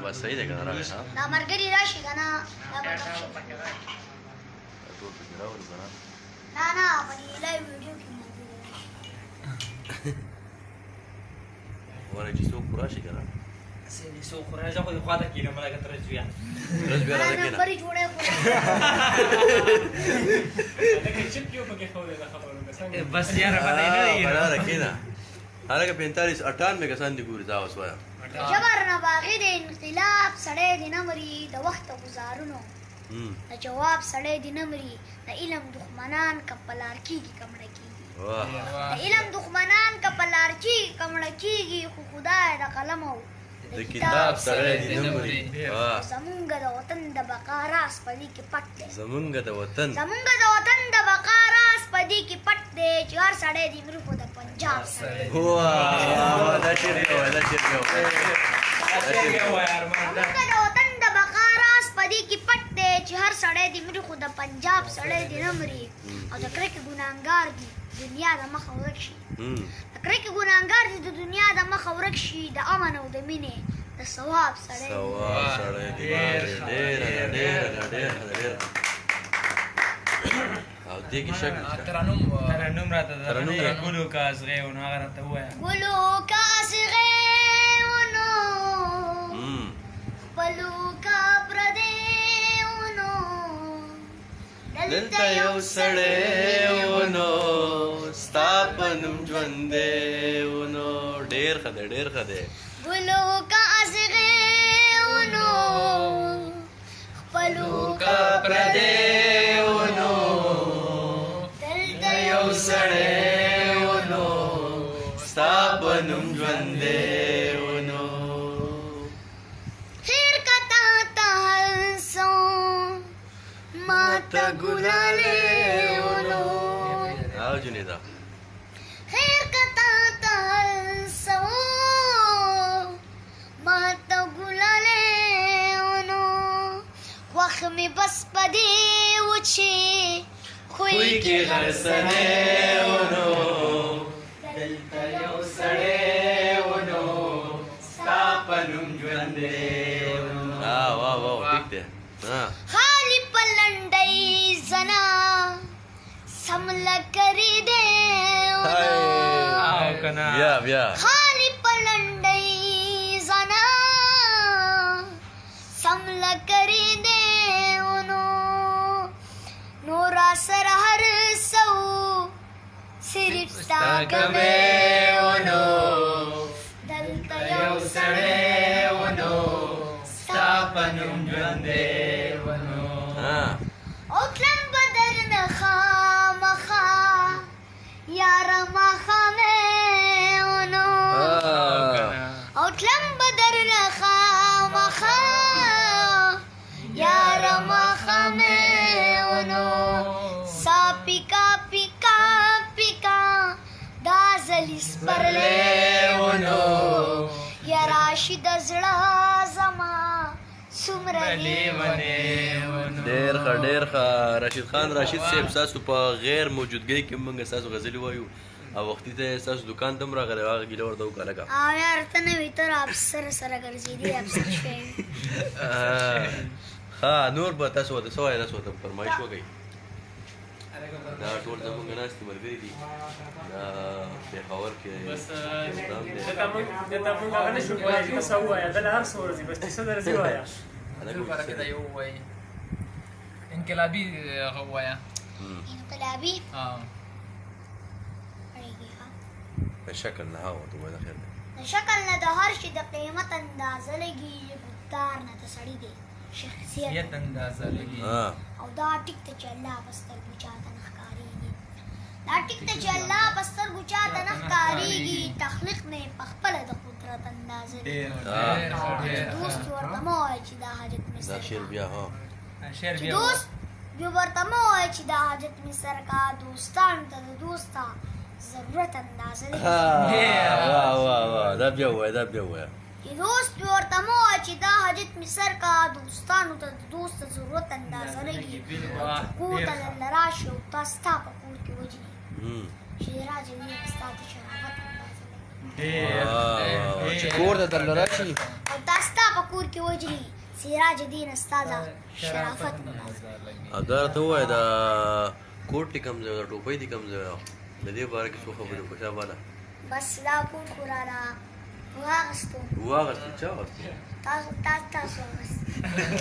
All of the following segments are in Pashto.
بس صحیح دی کنه، راغی. ها، دا مرګري راشي کنه، دا به کم شي. ټول پکې راولو کنه. نه نه، په دې live ویډیو کې ملګري راشي. وره چې څوک پوره شي کنه. سې سو خو راځه، خو خواته کینم لکه تر زویا. ورځ بیا دا راځه کېنه. نمبر یې جوړی خو. لکه چپ یو پکې خو د خبرو که څنګه؟ بس یاره، پته نه لګي. قراره کېنه هلکه، 45 98 کسان دي ګوري، دا اوس وایه. جبر نه باغي د انقلاب سړی دې نه مري، د وخت گزارونو د جواب سړی دې نه مري، د علم دښمنان که په لار کېږي که مړه کېږي. واه. د علم دښمنان که په لار کېږي که مړه کېږي، خو خدای د قلم او د کتاب سړی دې نه مري. واه. زمونږ د وطن د بقا راز په دې کې پټ دی. زمونږ د وطن، زمونږ د وطن د بقا راز په دې کې پټ دی چې هر سړی دې مري، خو د پنجاب سړی. واه، دا شعر بیا وایه، دا شعر بیا وایه. زمونږ د وطن د بقا راز په دې کې پټ دی چې هر سړی دې مري، خو د پنجاب سړی دې نه مري. او د کرکې ګناهګار دي دنیا د مخه ورک شي، د کرکې ګناهګار دي د دنیا د مخه ورک شي، د امن او د مینې د ثواب سړی دی. ثواب سړی دی. ډېر ډېر ډېر ډېر. او دې کې شک نشته. ترنم. ترنم راته. ترنم. ګلو کا ازغه ونو، هغه راته وایا. ګلو کا ازغه ونو، خپلو کا پردیونو، دلته یو سړی ونو، ستا په نوم ژوندی ونو. ډېر ښه دی، ډېر ښه دی. ګلو کا ازغه ونو، خپلو کا پردیونو، دلته یو سړی ونو، ستا په نوم ژوندی ونو. خیر کتا ته هلسو ما ته ګلالی ونو. او جنیدا. خیر کتا ته هلسو ما ته ګلالی ونو، خوښ مې بس پدې و چې خوی خوی کې کې غرڅنی غرڅنی ونو، دلته یو سړی ونو، ستا په نوم ژوندی ونو. ها، واه واه، ټیک دی، ها. خالي پلنډۍ زنا سم لکري دی ونو. او کنه؟ بیا بیا. خالي پلنډۍ زنا سم لکري دی ونو، نور سره هر سو صرف ستا کمې ونو، دلته یو یو سړی ونو، ستا په نوم ژوندی ونو. ها. او تلم بدر نه خامخا یاره ماښامې ونو. او تلم بدر نه خامخا یاره ماښامې ونو، سا پیکا پیکا پیکا دا ځلي سپرلی ونو، یا راشي د زړه زما څومره لیونی. ډېر ښه، ډېر ښه. راشد خان راشد صاحب، تاسو په غیر موجودګۍ کې موږ تاسو غزلې وایو او وختي ته تاسو دکان ته هم راغلی، هغه ګیله ورته وکړه لکه. او یار، ته نه وي ته افسر سره ګرځېدې، افسر شوی. ها، نور به تاسو ورته څه وایئ؟ تاسو ورته فرمایش وکړئ. دا ټول زمونږ ناستې ملګري دي، دا پېښور کې بس. پروګرام دی. دته مونږ هغه نشو کولای چې ته څه ووایه، دله هر څه ورځي، بس چې څه درځي وایه. هلکه. لپاره کې دا یو وای انقلابي هغه وایا. انقلابي. ها. اړیږي، ښه. د شکل نه، ها، ورته وایه، خیر دی. د شکل نه د هر شي د قیمت اندازه لګي، ګفتار نه د سړي دی شخصیت یت اندازه لګي. ها. او دا ټیک ته چې الله په سترګو چاته نه ښکارېږي، دا ټیک ته چې الله په سترګو چاته نه ښکارېږي، تخلیق نه یې په خپله د قدرت اندازه لګي. ډیر او چې ډیر. دوست ورته مه وایه چې دا حاجت مې دا سر شعر کا. بیا، ها. شعر چې بیا. دوست بیا ورته مه وایه چې دا حاجت مې سر کا، دوستانو ته د دوسته ضرورت اندازه لګي. واه واه واه، دا بیا وایه، دا بیا وایه. چې دوست بیا ورته مه وایه چې دا حاجت مې سر کا، دوستانو ته د دوست ضرورت اندازه لګي. او چې کور ته درله راشي او تا ستا په کور کې وژني، چې راځي وي ستا د شرافت اندازه لګي. ډیر. چې کور ته درله راشي او تا ستا په کور کې وژني، سراج دین ستا د شرافت اندازه. او دا راته ووایه، دا کوټ دې کوم ځای، دا ټوپۍ دې کوم ځای، د دې باره کې څو خبرې وکړه شاباله. بس دا کوټ خو راله واغستو. واغستو؟ چا واغستو؟ تاسو تاسو واغستو.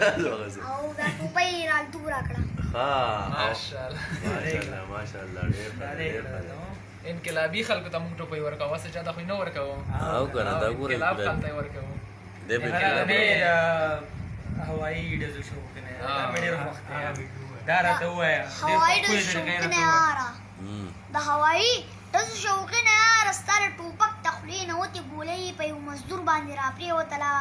تاسو واغستو او دا ټوپۍ یې رالتو راکړه. ښه، ماشاءالله ماشاءالله ماشاءالله، ډېر ښه ډېر ښه. انقلابي خلکو ته موږ ټوپۍ ورکوو، هسې چا ته خو یې نه ورکوو. او که نه، دا ګوره انقلاب خلک ته یې ورکوو. دی به انقلاب. هوایي ډزو شوقینه، دا مې ډېر خوښ دی، دا راته ووایه. هوایي ډزو شوقینه یاره، د هوایي ډزو شوقینه یاره، ستا د ټوپک د خولې نه وتې ګولۍ په یو مزدور باندې راپرېوتله،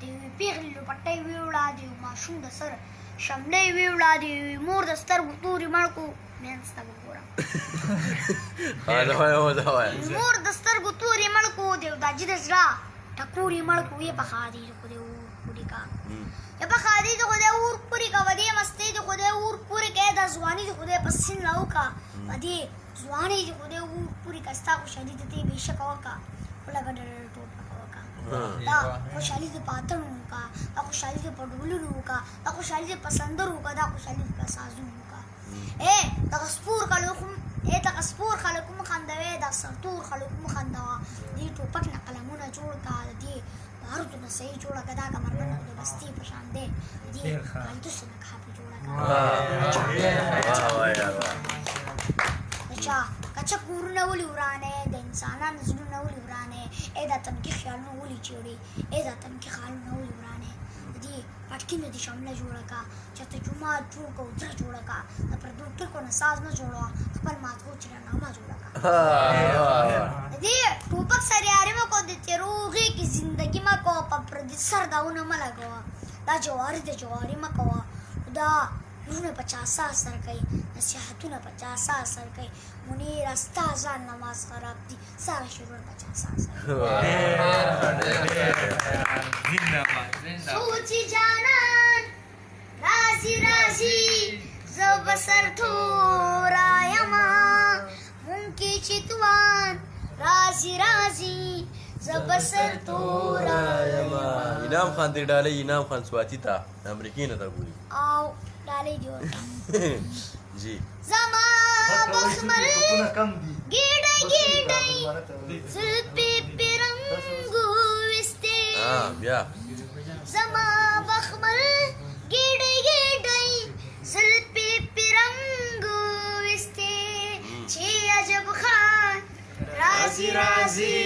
د یوې پېغلې لوپټۍ ویوړه، د یو ماشوم د سر شملې ویوړه، د یوې مور د سترګو تورې مړکو. منځ ته وګوره. مور د سترګو تورې مړکو، د یو داجي د زړه ټکورې مړکو. یې په ښادي د خدای اور پورې کا، یې په ښادي د خدای اور پورې کا، په دې مستۍ د خدای اور پورې کا، دا ځواني د خدای په سیند راوکا، په دې ځواني د خدای اور پورې کا. ستا خوشحالي د دې بېشکه وکا، خو لږه ډډه ټوپکه وکا. دا خوشحالي د په اتڼو وکا، دا خوشحالي د په ډولونو وکا، دا خوشحالي د په سندرو وکا، دا خوشحالي د په سازونو وکا. ای دغه سپور خلک هم، ای دغه سپور خلک هم خندوي، دا سرتور خلک هم خندوه. دې ټوپک نه قلمونه جوړ کا، د دې بارودو نه صحیح جوړه که، دا کمربند د بستې په شان دی، د دې کالدوسو نه کاپي جوړه که. د چا کچه کورونه ولې ورانې، د انسانانو زړونه ولې ورانې، ای دا تنکي خیالونه ولې چېړې، ای دا تنکي خیالونه ولې ورانې. د دې پټکي نه دې شمله جوړه که، چېرته جومات جوړ که، حجره جوړه که، د پردو ټکو نه ساز مه جوړوه، خپل مازغو چې نغمه جوړه که. د دې ټوپک سره یاري مه کوه، د تېرو غېږ کې زندګي مه کوه، په پردي سر داونه مه لګوه، دا جواري د جواري مه کوه. دا لوڼه په چا څه اثر کوي، نصیحتونه په چا څه اثر کوي، منیره ستا ځان نماز خراب دي، ساره شعرونه په چا څه اثر کوي. سوچ جانان راځي راځي، زه به سر تورا یمه، مونږ کې چې توان راځي راځي، زه به سر تورا یمه. انعام خان دې ډالۍ، انعام خان سواتي ته د امریکې نه تا ګوري او ډالۍ دې ورته جی. زما بخمل ګیډۍ ګیډۍ زلفې په رنګو وستې، بیا زما بخمل ګیډۍ ګیډۍ زلفې په رنګو وستې، چې عجب خان راځي راځي،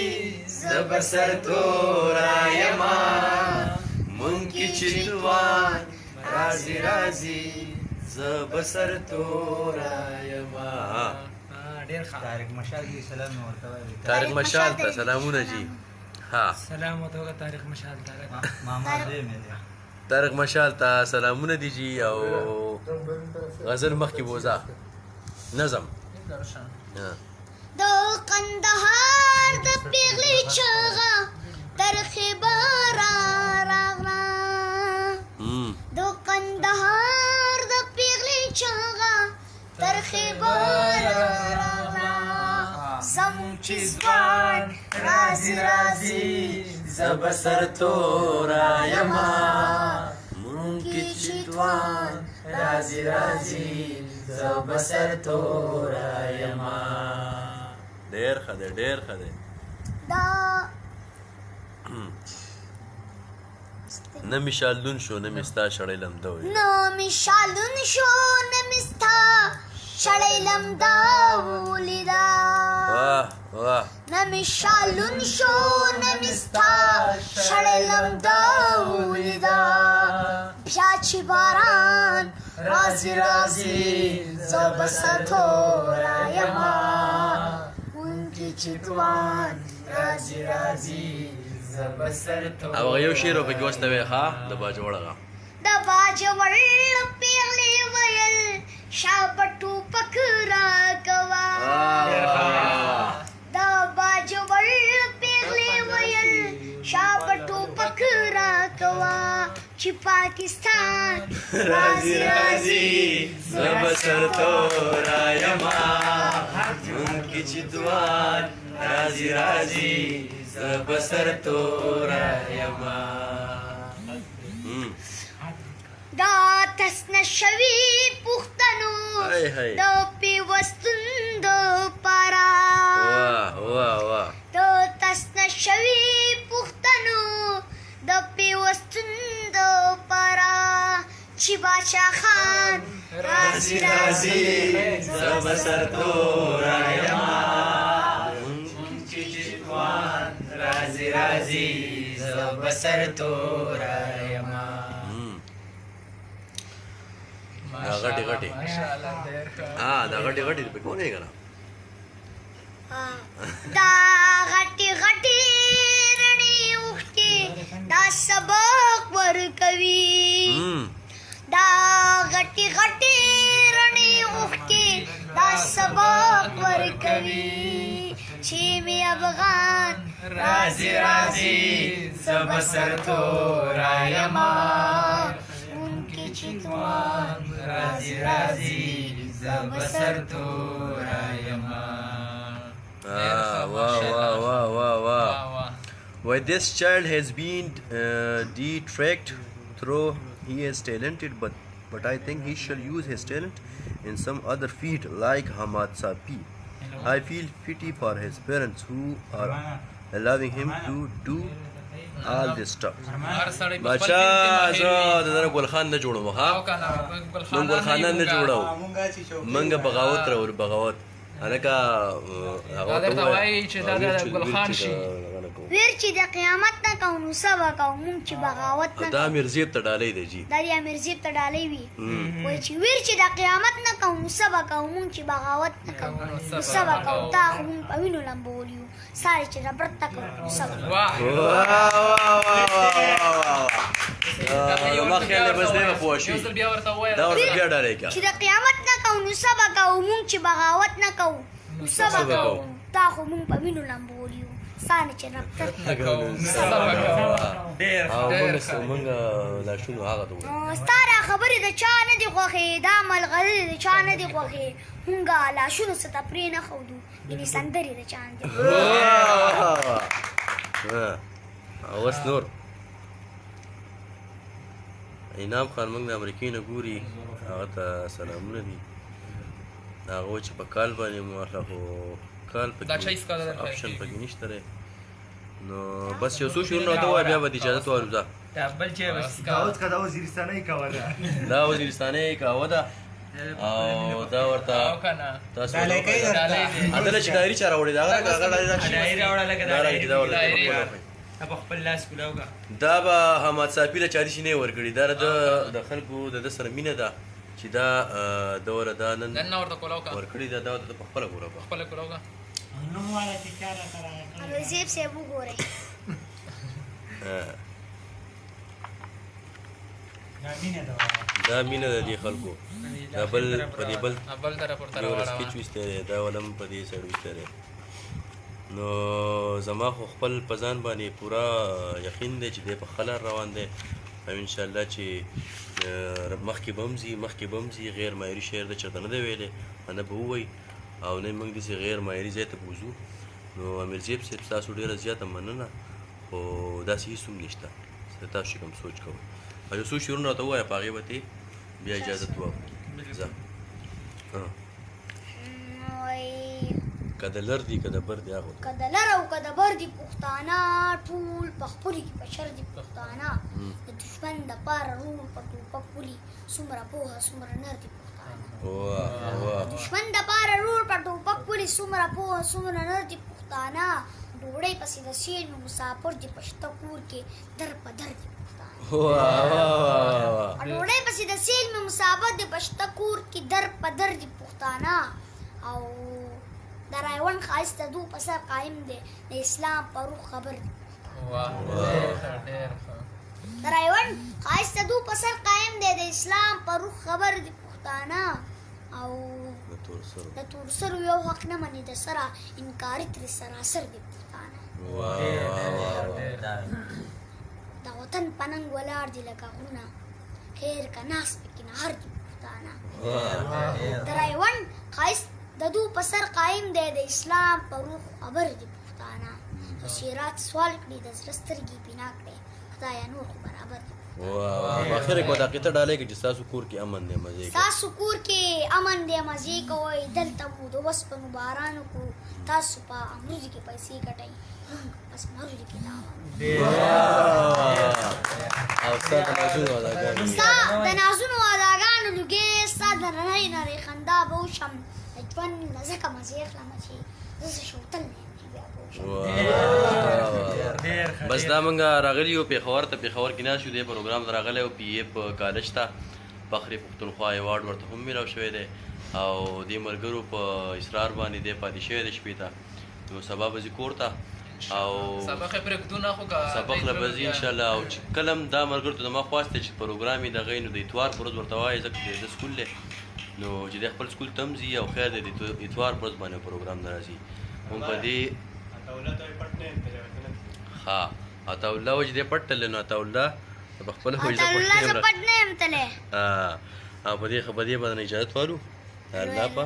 زه به سر تورا یمه، مونږ کې چې توان راځي راځي، زه به سر تورا یمه. ډېر ښه. طارق مشال دې سلام ورته وایي. طارق مشال ته سلامونه جی. ها سلام ورته وکړه طارق مشال ته. ماما زوی مې دی. طارق مشال ته سلامونه دي جی. او غزل مخکې بوزه، نظم. د قندهار د پیغلې چغه تر خیبره راغله، د قندهار د پیغلې چغه تر خیبره راغله، زموږ چې ځوان راځي راځي، زه به سر تورا یمه، مونږ کې چې ځوان راځي راځي، زه به سر تورا یمه. ډېر ښه دی، ډېر ښه دی. دا نه مې شالون شو، نه مې ستا شړۍ لمده وي، نه مې شالون شو، نه مې ستا شړۍ لمده ولیده. واه واه. نه مې شالون شو، نه مې ستا شړۍ لمده ولیده، بیا چې باران راځي راځي، زه به سر تورا یمه، مونږ کې چې توان راځي راځي، او هغه یو شعر پکې اوس ته وایې. ښه، د باجوړ هغه د باجوړ پیغلې ویل شابه ټوپک راکوه، د باجوړ پیغلې ویل شابه ټوپک راکوه، چې پاکستان راځي راځي، زه به سر تورا یمه، مونږ کې چې توان راځي راځي، زه به سر تورا یمه. شوي پښتنو هاي هاي. د پیوستون د پاره واه واه واه د تسنه شوي پښتنو د پیوستون د پاره چې باچا خان راځي راځي زه به سر توره یمه مونږ چې چتوان راځي راځي زه به سر توره یمه. دا غټې غټې. ماشاءالله ډېر ښه. ها دا غټې غټې په کومه نه کنه. دا غټي غټي رڼې اوښکې دا سبق ورکوي. دا غټي غټي رڼې اوښکې دا سبق ورکوي چې مې افغان راځي راځي زه به سر توره یمه مونږ کې چتوان راځي راځي زه به سر توره یمه. Ah, wow, wow, wow, wow, wow. واه واه. Why this child has been detract through he is talented, but I think he shall use his talent in some other field like Hamad Sapi. I feel pity for his parents who are allowing him to do all this stuff. هر سړی په خپل بچا فیلډ کې زه ماهر وي. د دره ګل خان نه جوړوم ها او که نه مونږ ګل خانان نه جوړو مونږ چې شوقي مونږ بغاوت راوړو بغاوت هلکه هغه دا ته درته ووایه. وایي چې دا د ویر چې- ګل ویر خان چې شي. دا هغه نه کوم. ویر چې د قیامت نه کوو نو څه به کوو مونږ چې بغاوت نه دا کوو. میرزیب ته ډالۍ دی جی. دا د امیر زیب ته ډالۍ وي. وایي چې ویر چې د قیامت نه کوو نو څه به کوو مونږ چې بغاوت نه کوو نو څه به کوو. تا خو مونږ په وینو لمبولي یو سارې چې ربړت نه کوو نو څه به کوو. واه واه واه واه واه واه واه. ما خیال دی بس دی به پوه شي. یو ځل بیا ورته ووایه. دا ورته بیا ډالۍ کا. چې د قیامت نه کوو نو څه به کوو مونږ چې بغاوت نه کوو نو څه به به کوو. کوو؟ تا خو مونږ په وینو لمبولي یو سارې چې ربړت نه کوو. څه به کوو؟ ډېر او ډېر مونږ ښه. مونږ لاشونو هغه ته ووایو. ستا دا خبرې د چا نه دي خوښې دا ملغلرې د چا نه دي خوښې مونږه لاشونو څه ته پرې نه ښودو یعنې سندرې د چا نه دي خوښې. واه واه واه. او اوس نور انعام خان موږ د امریکې نه ګوري هغه ته سلامونه دي. هغه وایي چې په کال باندې مو اخله خو کال دا پکې 26 کاله درته اپشن کېږي. پکې نشته دی. نو بس یو څو شعرونه راته ووایه بیا به د اجازت والو ځه. دا بل چې بس داود که دا وزیرستانۍ کوله. دا وزیرستانۍ قهوه ده او دا ورته او که نه تاسو ډالۍ کوي درته. ډالۍ دی. ادله چې ډایري چا راوړې ده هغه هغه ډایري راکړي. ډایري راوړه لکه دا راکړي دا ورته ډایري. په خپله وښیي. دا په خپل لاس کولاو کا. دا به حماد صافي له چا دي نه ورکړي. دا د خلکو د ده سره مینه ده چې دا دوره دا نن نن ورته کولاو کا. ورکړي ده دا ورته په خپله ګوره په خپله کولاو کا. نوم والا چې چا راته راکړی. امیر زیب صاحب وګورئ. دا مینه ده. دا مینه ده دې خلکو. دا بل په دې بل بل طرف ورته یو راواړوه. سکیچ ویستی دی دا ولم په دې سایډ ویستی دی. نو زما خو خپل په ځان باندې پوره یقین دی چې دی په ښه لار روان دی او انشاءالله چې مخکې به هم ځي مخکې به هم ځي. غیر معیاري شعر ده چېرته نه دی ویلی نه به ووایي او نه موږ داسې غیر معیاري ځای ته بوځو. نو امیر زیب صاحب ستاسو ډېره زیاته مننه خو داسې هېڅ هم نشته چې تاسو چې کوم سوچ کوئ. او یو څو شعرونه راته ووایه په هغې به ترې بیا اجازت واخلو. ځه وایي که د لر دي که د بر دي هغه که د لر او که د بر دي پښتانه ټول په خپلو کې په شر دي پښتانه د دښمن دپاره رور په ټوپک ولي څومره پوهه څومره نر دي پښتانه. واه واه. دښمن دپاره رور په ټوپک ولي څومره پوهه څومره نر دي پښتانه ډوډۍ پسې د سیل مې مسافر دي په شته کور کې در په در دي پښتانه. واه واه واه. ډوډۍ پسې د سیل مې مسافر دي په شته کور کې در په در دي پښتانه. او د رایوند ښایست د دوو په سر قایم دی د اسلام په روح خبر دی. واه ډېر ښه ډېر ښه. د رایوند ښایست د دوو په سر قایم دی د اسلام په روح خبر دي پښتانه. او د تور سرو د تور سرو یو حق نه مني د سره انکاري ترې سراسر دي پښتانه. واه واه واه. د وطن په ننګ ولاړ دي لکه غرونه خیر که ناست پکې نهر دي پښتانه. د رایوند ښایست د دوو په سر قایم دی د اسلام په روح خبر دي پښتانه. خو شیرات سوال کړي د زړه سترګې بنا کړي خدایه نور خو برابر دي. واه، په اخر کې دا قطعه ډالۍ کې چې ستاسو کور کې امن دی، مزې کوئ. ستاسو کور کې امن دی، مزې کوئ. دلته مو د وسپنو باران وکړو، تاسو په امروزو کې پیسې ګټئ، موږ په زمرودو کې تاوان. او ستا د نازونو اداګانې. ستا د نازونو اداګانو لوګی، ستا د نرۍ نرۍ خندا به وشم. د ژوند نه ځکه مزې اخلم چې زه څه شوتل نه یم چې بیا به وشم. بس دا مونږ راغلي یو پېښور ته، پېښور کې ناست یو، دې پروګرام ته راغلی یو. پي اې په کالج ته فخر پښتونخوا ایوارډ ورته هم میلاو شوی دی او دې ملګرو په اصرار باندې دی پاتې شوی دی شپې ته، نو سبا به ځي کور ته او سبق یې پرېږدو نه خو که سبق له به ځي انشاءالله. او چې کله هم دا ملګرو ته زما خواست دی چې پروګرام یې دغه نو د اتوار پر ورځ ورته وایي، ځکه چې د سکول دی، نو چې دی خپل سکول ته هم ځي او خیر دی د اتوار پر ورځ باندې پروګرام نه راځي هم په دې. ښه، عطاالله و چې دی پټ تللی، نو عطاالله په خپله وایي زه عطاالله زه پټ پټ نه یم تللی. او په دې باندې اجازت والو الله په